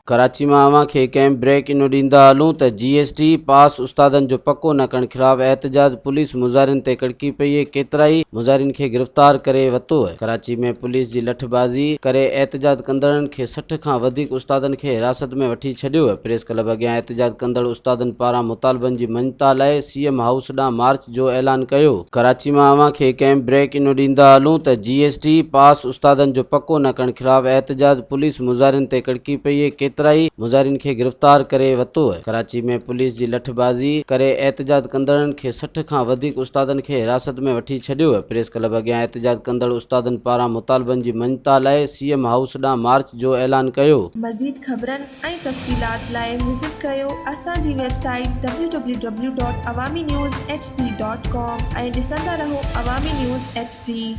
ڪراچي مان اوهان کي ڪنهن بريڪ انو ڏيندا هلون ته جي ايس ٽي پاس استادن جو پڪو نه ڪرڻ خلاف احتجاج، پوليس مظاهرين تي ڪڙڪي پئي، ڪيترائي مظاهرين کي گرفتار ڪري ورتو، ڪراچي ۾ پوليس جي لٺبازي ڪري احتجاج ڪندڙن کي 60 کان وڌيڪ استادن کي حراست ۾ وٺي ڇڏيو، پريس ڪلب اڳيان احتجاج ڪندڙ استادن پاران مطالبن جي مڃتا لاء سي ايم هائوس ڏانهن مارچ جو اعلان ڪيو. ڪراچي مان اوهان کي ڪنهن بريڪ انو ڏيندا هلون ته جي ايس ٽي پاس استادن جو پڪو نه ڪرڻ خلاف احتجاج، پوليس مظاهرين تي ڪڙڪي پئي، ڪيترائي مظاهرين کي گرفتار ڪري ورتو، ڪراچي ۾ پوليس جي لٺبازي ڪري احتجاج ڪندڙن کي 60 کان وڌيڪ استادن کي حراست ۾ وٺي ڇڏيو، پريس ڪلب اڳيان احتجاج ڪندڙ استادن پاران مطالبن جي مڃتا لاء سي ايم هائوس ڏانهن مارچ جو اعلان ڪيو. مزيد خبرن ۽ تفصيلات لاء وزٽ ڪريو اسان جي website W W W dot Awami news H D dot com ۽ ڏسندا رهو عوامي نيوز ايڇ ڊي.